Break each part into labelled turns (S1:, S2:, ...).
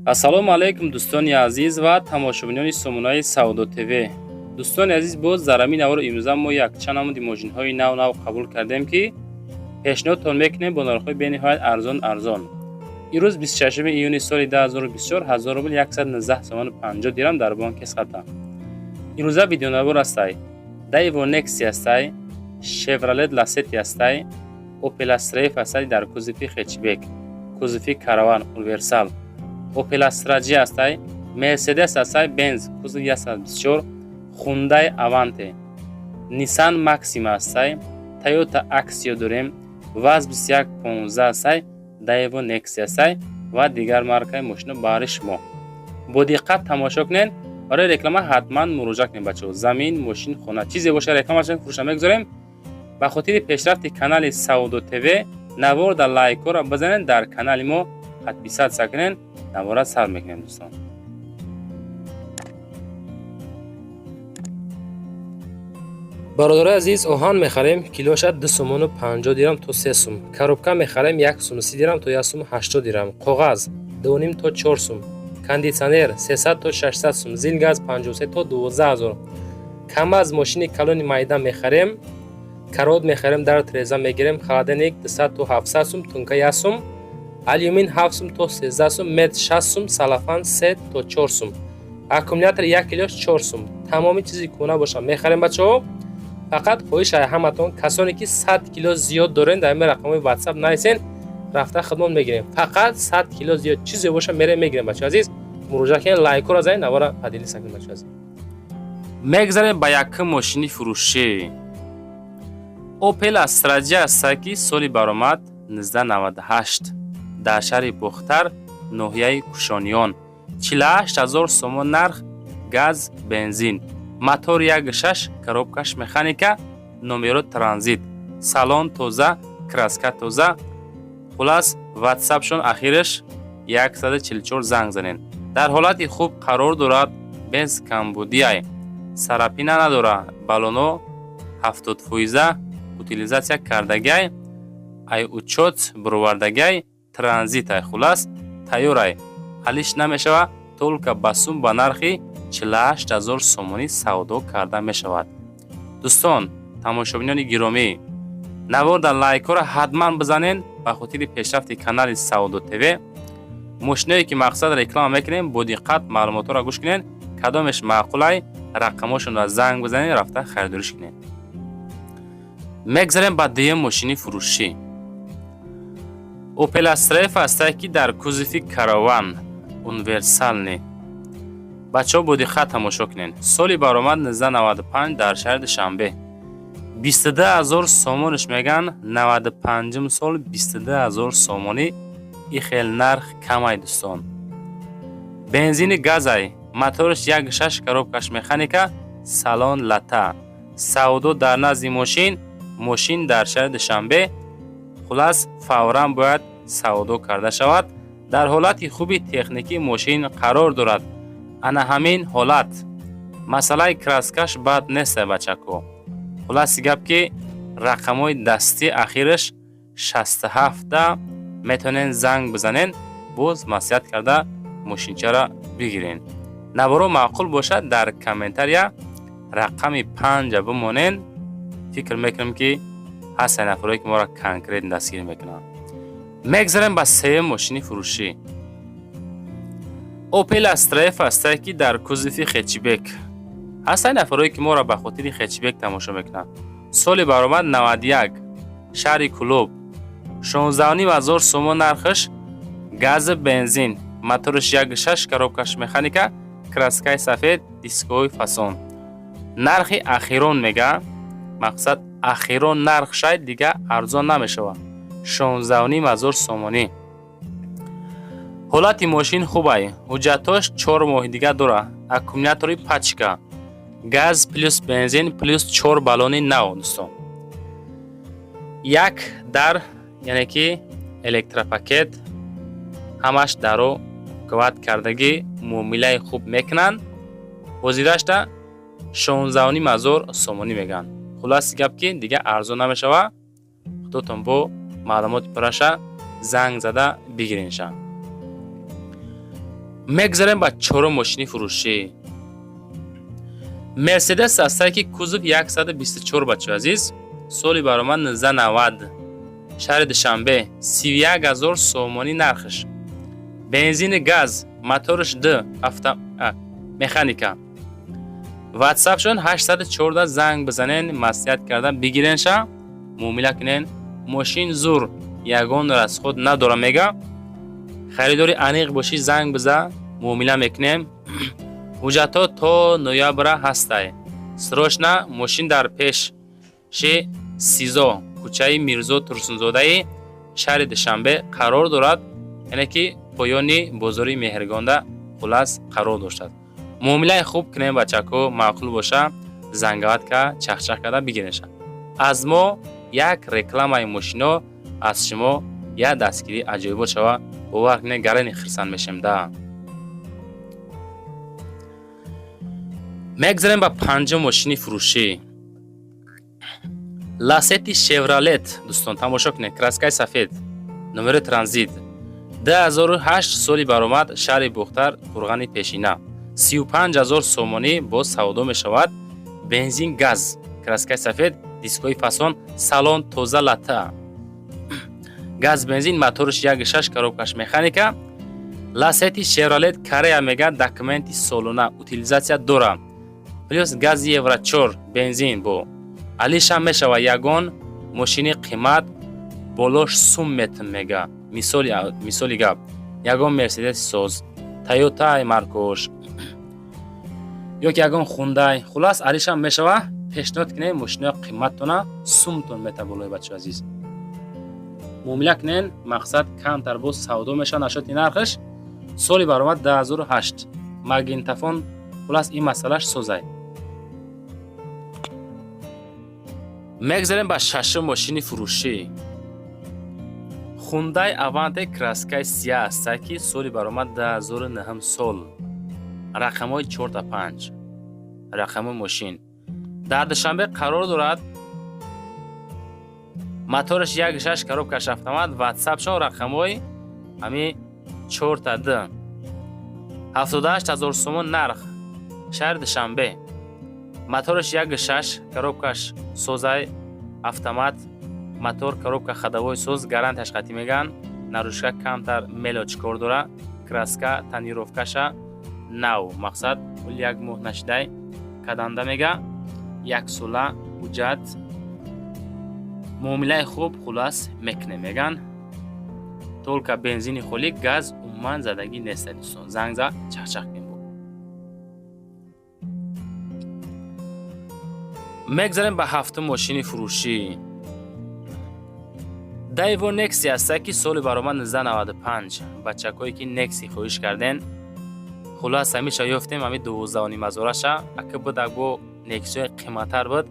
S1: Ассалому алайкум, дӯстони азиз ва тамошобинони сомонаи Савдо ТВ. Дӯстони азиз, боз дар ҳамин навори имрӯза мо якчанд намуди мошинҳои нав нав қабул кардем, ки пешниҳодтон мекунем бо нархҳои бениҳоят арзон арзон. Имрӯз 26 июни соли 2024, 1000 рубл 119 сомону 50 дирам дар бонки Эсхата. Имрӯза видеонавор ҳастай: Daewoo Nexia ҳастай, Chevrolet Lacetti ҳастай, Opel Astra F ҳастай дар кузови хэтчбек, кузови караван универсал, Opel Astra J ҳастай, Mercedes ҳастай, Benz кузов 124, Hyundai Avante, Nissan Maxima ҳастай, Toyota Axio дорем, ВАЗ 2115 ҳастай, Daewoo Nexia ҳастай ва дигар маркаи мошино баҳри шумо. Бо диққат тамошо кунед. Барои реклама ҳатман муроҷиат кунед, бачаҳо. Замин, мошин, хона, чизе боша, реклама фурӯша мегузорем. Ба хотири пешрафти канали Савдо ТВ навор дар лайкҳоро бизанед, дар канали мо подписаться кунед. Навора сар мекунем, дӯстон. Бародарои азиз, оҳан мехарем, килоша 2 сомону 50 дирам то 3 сум. Коробка мехарем 1 суму 30 дирам то 1 суму 80 дирам. Коғаз 2,5 то 4 сум. Кондитсионер 300 то 600 сум. Зилгаз 53 то 12 000. КамАЗ мошини калони майда мехарем. Карод мехарем, дар треза мегирем. Холодильник 200 то 700 сум, тунка 1 сум, алюмин 7 сум то 13 сум, мет 6 сум, салафан 3 то 4 сум, аккумулятор 1 килош 4 сум. Тамоми чизи кӯна боша, мехарем, бачаҳо. Фақат хоҳиш ай ҳаматон, касоне ки 100 кило зиёд дорен, дар ин рақамҳои Ватсап нависен, рафта хидмат мегирем. Фақат 100 кило зиёд чизе боша, мерем мегирем. Бачаҳо азиз, муроҷиат кунед, лайкҳоро занед, навора поделиться кунед, бачаҳо азиз. Мегзарем ба якум мошини фурӯшӣ. Opel Astra J ҳаста, ки соли баромад 1998, дар шаҳри Бохтар, ноҳияи Кушониён. 48 000 сомон нарх, газ, бензин, мотор 1,6, коробкаш механика, номеро транзит, салон тоза, краска тоза. Хулас, Ватсапшон ахираш 144, занг занед. Дар ҳолати хуб қарор дорад, без камбудиай, царапина надорад, баллоно 70 фоиза утилизация кардагиай, ай учёт бировардагиай, транзитай. Хулас, тайёрай, алиш намешава, только ба сум ба нархи 48 000 сомонӣ савдо карда мешавад. Дӯстон, тамошобинони гиромӣ, навор дар лайкҳоро ҳатман бизанед ба хотири пешрафти канали Савдо ТВ. Мошиное ки мақсад реклама мекунем, бо диққат маълумотҳоро гӯш кунед. Кадомеш маъқулай, рақамҳошонро занг бизанед, рафта харидориш кунед. Мегзарем ба дуюм мошини фурӯшӣ. Opel Astra F ҳастае, ки дар кузови караван универсальный. Бачаҳо, бо диққат тамошо кунед. Соли баромад 1995, дар шаҳри Душанбе. 22 000 сомониш меган. 95 сол, 22 000 сомонӣ, и хел нарх камай, дӯстон. Бензини газай, мотораш 1,6, коробкаш механика, салон лата. Савдо дар назди мошин, мошин дар шаҳри Душанбе. Хулас, фавран бояд савдо карда шавад. Дар ҳолати хуби техникӣ мошин қарор дорад. Ана ҳамин ҳолат, масъалаи краскаш бад неста, бачако. Хуласи гап, ки рақамҳои дастӣ ахираш 67, метавонен занг бизанен, боз маслиҳат карда мошинчаро бигирен. Наворо маъқул бошад, дар комментария рақами 5-а бимонен. Фикр мекунам, ки ҳастанд нафарое, ки моро конкрет дастгирӣ мекунанд. Мегзарем ба сеюм мошини фурӯшӣ. Opel Astra F ҳастае, ки дар кузови хэтчбек. Ҳастанд нафарое, ки моро ба хотири хэтчбек тамошо мекунанд. Соли баромад 91, шаҳри Кӯлоб. 16 500 сомон нархаш, гази, бензин, мотораш 1,6, коробкаш механика, краскаи сафед, дискҳои фасон. Нархи ахирон мега, мақсад ахирон нарх шайд, дига арзон намешавад. 16 500 сомонӣ. Ҳолати мошин хубай, ҳуҷҷатҳош 4 моҳи дига дорад, аккумулятори пачка, газ плюс бензин плюс чор баллони нав. Дӯстон, як дар, яъне ки электропакет, ҳамаш даро кувват кардагӣ, муомилаи хуб мекунанд. Ҳозирашта 16 500 сомонӣ мегӯянд. Хулоси гап, ки дига арзон намешавад. Худотон бо маълумоти пурраша занг зада бигиренша. Мегзарем ба чорум мошини фурӯшӣ. Мерседес ҳастае, ки кузов 124, бачаҳои азиз, соли баромад 1990, шаҳри Душанбе, 31 000 сомонӣ нархш, бензини газ, моторш д авто механика. Ватсапшон 814, занг бизанен, маслиҳат карда бигиренша, муомила кунен. Мошин зур, ягон расход надора, мега. Харидори аниқ бошӣ, занг биза, муомила мекунем. Ҳуҷҷатҳо то ноябра ҳастай. Срочно. Мошин дар пеши СИЗО, кӯчаи Мирзо Турсунзодаи шаҳри Душанбе қарор дорад, яъне ки поёни бозори Меҳргонда, хулас, қарор доштааст. Муомилаи хуб кунем, бачако. Маъқул боша, занговать ка, чахчах карда бигиренша. Аз мо як рекламаи мошино, аз шумо як дастгирии аҷоибот шава. Бовар кунед, гарани хирсанд мешем да. Мегзарем ба панҷум мошини фурӯшӣ. Ласети Шевролет, дӯстон, тамошо кунед, краскаи сафед, номери транзит, 2008 соли баромад, шаҳри Бухтар, Қурғани Пешина, 35 000 сомонӣ боз савдо мешавад. Бензин, газ, краскаи сафед, дискҳои фасон, салон тоза, лата, газ, бензин, моторш 1,6, коробкаш механика. Ласети Шевролет Корея, мега, документи солона, утилизация дора, плюс гази евро 4, бензин бо алишам мешава. Ягон мошини қимат болош сум метм, мега. Мисоли гап, ягон Мерседеси соз, Тойотай маркош ё ки ягон Хундай, хулас, алишам мешава. Пешниҳод кунем мошинои қиматтона, сумтон мета болои. Бачаҳо азиз, муомила кунен. Мақсад, камтар боз савдо мешава нашоти нархаш. Соли баромад 2008, магнитофон, хулас, ин масъалаш созай. Мегзарем ба шашум мошини фурӯшӣ. Хундай Аванте, краскаи сияҳ аста, ки соли баромад 2009 сол, рақамҳои 4 та 5 рақами мошин, дар Душанбе қарор дорад, мотораш 1,6, коробкаш автомат. Ватсапшон рақамҳои ҳами 4 та д, 78 000 сомон нарх, шаҳри Душанбе, мотораш 1,6, коробкаш созай, автомат, мотор, коробка, ходовой соз, гарантияш қатӣ меган. Наружка камтар мелочь кор дора, краска, тонировкаша нав, мақсад, пул як моҳ нашидай каданда, мега, яксола ҳуҷҷат. Муомилаи хуб, хулас, мекунем, меган. Только бензини холӣ, газ умуман задагӣ неста. Дӯстон, занг за, чахчах кунем. Мегзарем ба ҳафтум мошини фурӯшӣ. Дайво Некси аста, ки соли баромад 1995. Бачакое ки Некси хоҳиш карден, хулас, ҳамиша ёфтем, ҳами 12,5 ҳазораша. Ака буд, аго Нексиҳои қиматтар буд,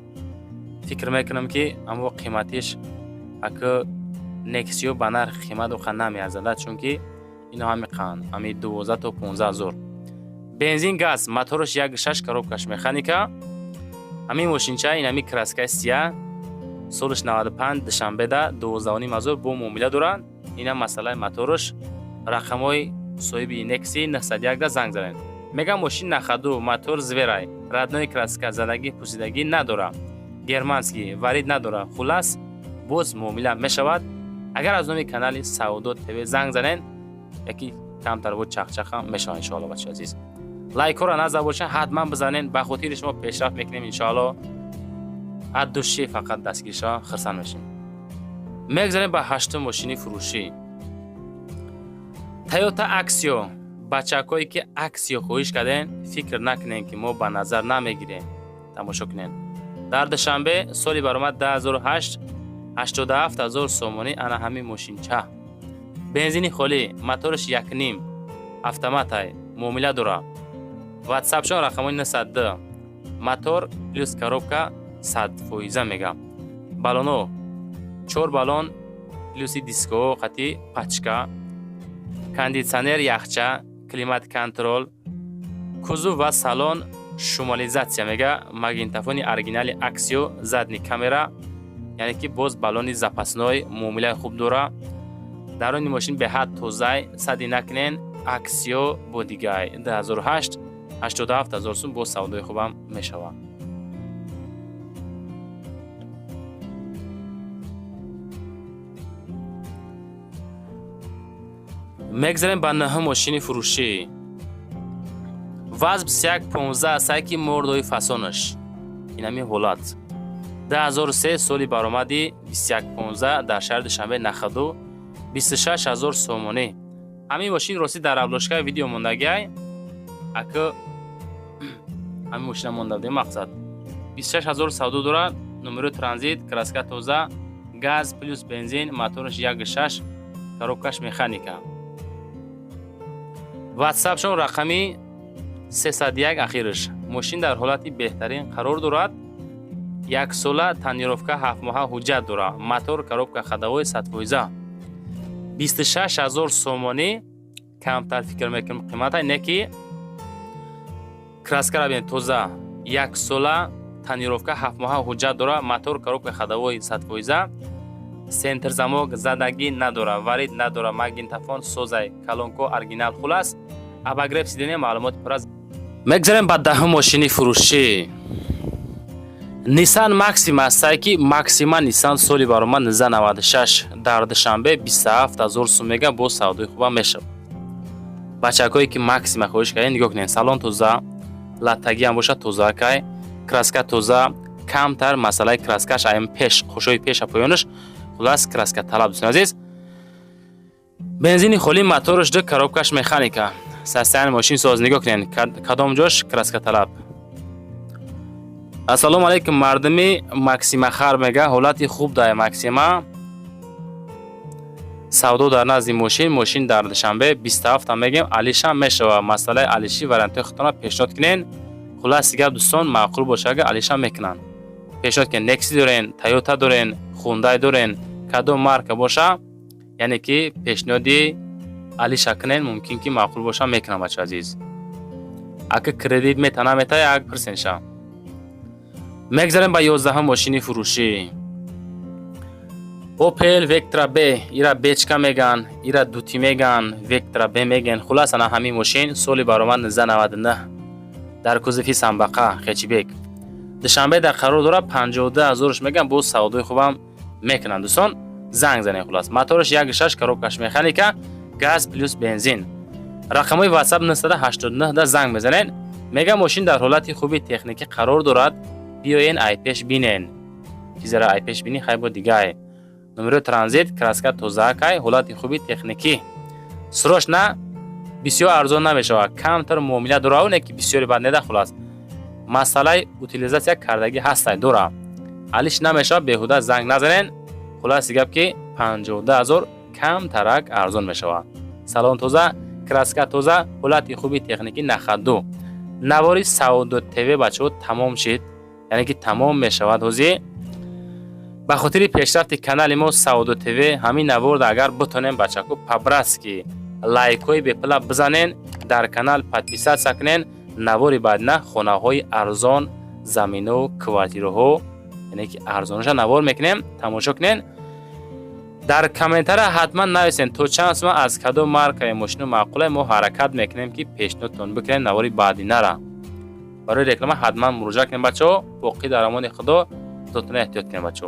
S1: фикр мекунам, ки амо қиматиш ака Нексиҳо ба нархи қимат оқа намеарзада, чунки ино ҳами қанд ҳами 12 то 15 ҳазор. Бензин, газ, мотораш 1,6, коробкаш механика. Ҳамин мошинча, ин ҳами краскаи сияҳ, солаш 95, Душанбеда, 12,5 ҳазор бо муомила доранд. Инам масъалаи мотораш. Рақамҳои соҳиби Некси 901-да занг занед. Мега, мошин на ходу, мотор зверай, родной краска, задагӣ пусидагӣ надора, германский варид надора. Хулас, боз муомила мешавад. Агар аз номи канали Савдо ТВ занг занед, яки камтар бо чахчахам мешавад, иншоалло. Бачаи азиз, лайкҳоро назар бошед, ҳатман бизанед. Ба хотири шумо пешрафт мекунем, иншоалло. От души фақат дастгирӣ шава, хирсанд мешем. Мегзарем ба ҳаштум мошини фурӯшӣ. Тойота Аксио. Бачакҳое ки Аксио хоҳиш кардем, фикр накунем, ки мо ба назар намегирем. Тамошо кунем, дар Душанбе, соли баромад 2008, 87 000 сомонӣ ана ҳамин мошинча, бензини холӣ, мотораш 1,5, автоматай, муомила дора. Ватсапшон рақамҳои 902, мотор плюс коробка 100%, мега. Балоно чор балон плюси диско қати пачка, кондитсионер, яхча, климат контроль, кузов ва салон шумолизация, мега, магнитофони оригинали Аксио, задний камера, яъне ки боз балони запасной. Муомилаи хуб дора. Даруни мошин беҳад тозай, сади накунен. Аксио бо дигай 2008, 87 ҳазор сум, бо савдои хубам мешавад. Мегзарем ба нӯҳум мошини фурӯшӣ. ВАЗ 2115 астае, ки мордои фасонаш инами ҳолат. 2003 соли баромади 2115, дар шаҳри Душанбе на ходу, 26 ҳазор сомонӣ. Ҳамин мошин ростӣ дар обложкаи видео мондагиай, ака. Ҳамин мошина монда будем. Мақсад, 26 ҳазор савдо дорад. Номерои транзит, краска тоза, газ плюс бензин, мотораш 1,6, коробкаш механика. Ватсапшон рақами 301 ахираш. Мошин дар ҳолати беҳтарин қарор дорад, яксола тонировка, ҳафтмоҳа ҳуҷҷат дорад, мотор, коробка ходовой 100%. 26 ҳазор сомонӣ камтар фикр мекунем қимата, не ки краскара бинед, тоза, яксола тонировка, ҳафтмоҳа ҳуҷҷат дорад, мотор, коробка ходовой 100%, центр замок задагӣ надорад, варид надорад, магнитофон созай, колонко оригинал. Хулас, обогрев сиденья. Маълумоти пурра. Мегзарем ба даҳум мошини фурӯшӣ. Nissan Maxima астае, ки Maxima Nissan, соли баромад 1996, дар Душанбе 27 ҳазор сум мега, бо савдои хубам мешавад. Бачакое ки Maxima хоҳиш кардем, нигоҳ кунед: салон тоза, латтагиам бошад тоза, кай краска тоза, камтар масъалаи краскаш аям пеш, хушои пеша поёнаш. Хулас, краска талаб, дӯстони азиз. Бензини холӣ, мотораш ду, коробкаш механика, состояние мошин соз. Нигоҳ кунед, кадом ҷош краска талаб. Ассалому алайкум, мардуми Максима хар мега, ҳолати хуб дай Максима. Савдо дар назди мошин. Мошин дар Душанбе, 27 мегем, алишам мешава. Масъалаи алиши вариантҳои худтона пешниҳод кунен. Хуласи гап, дӯстон, маъқул боша, ага алишам мекунанд. Пешниҳод кунен: Некси дорен, Тойота дорен, Хундай дорен, кадом марка боша, яъне ки пешниҳоди алиша кунен, мумкин ки маъқул боша, мекунам. Бача азиз, ака кредит мета, намета, як пирсенша. Мегзарем ба 11-ум мошини фурӯшӣ. Опел Вектра Б. Ира бечка меган, ира дути меган, Вектра Б меген. Хулас, ана ҳамин мошин, соли баромад 1999, дар кузови самбақа хэтчбек, Душанбе дар қарор дорад. 52 ҳазорш меган, боз савдои хубам мекунанд. Дӯстон, занг занед. Хулас, мотораш 1,6, коробкаш механика, газ плюс бензин. Рақамҳои WhatsApp 989 да занг мезанед. Мега, мошин дар ҳолати хуби техникӣ қарор дорад, биёен, айпеш бинен. Чизера айпеш бини, хай, бо дигай. Номерои транзит, краска тозаакай, ҳолати хуби техникӣ. Срочно бисёр арзон намешавад, камтар муомила дора, не ки бисёри бад неда. Хулас, масъалаи утилизация кардагӣ ҳастай, дора, алиш намешавад. Беҳуда занг назанен. Хуласи гап, ки 52 ҳазор камтарак арзон мешавад. Салон тоза, краска тоза, ҳолати хуби техникӣ, на ходу. Навори Савдо ТВ, бачаҳо, тамом шид, яъне ки тамом мешавад ҳозир. Ба хотири пешрафти канали мо Савдо ТВ, ҳамин наворда агар битонем, бачако, по-братски лайкҳои бепула бизанен, дар канал подписаться кунен. Навори баъдина хонаҳои арзон, замину квартираҳо, яъне ки арзонаша навор мекунем, тамошо кунен. Дар комментария ҳатман нависен, то чанд сума, аз кадом маркаи мошину маъқуле. Мо ҳаракат мекунем, ки пешниҳодтон бикунем навори баъдинара. Барои реклама ҳатман муроҷиат кунем, бачаҳо. Боқӣ дар амони Худо, худотона эҳтиёт кунем, бачаҳо.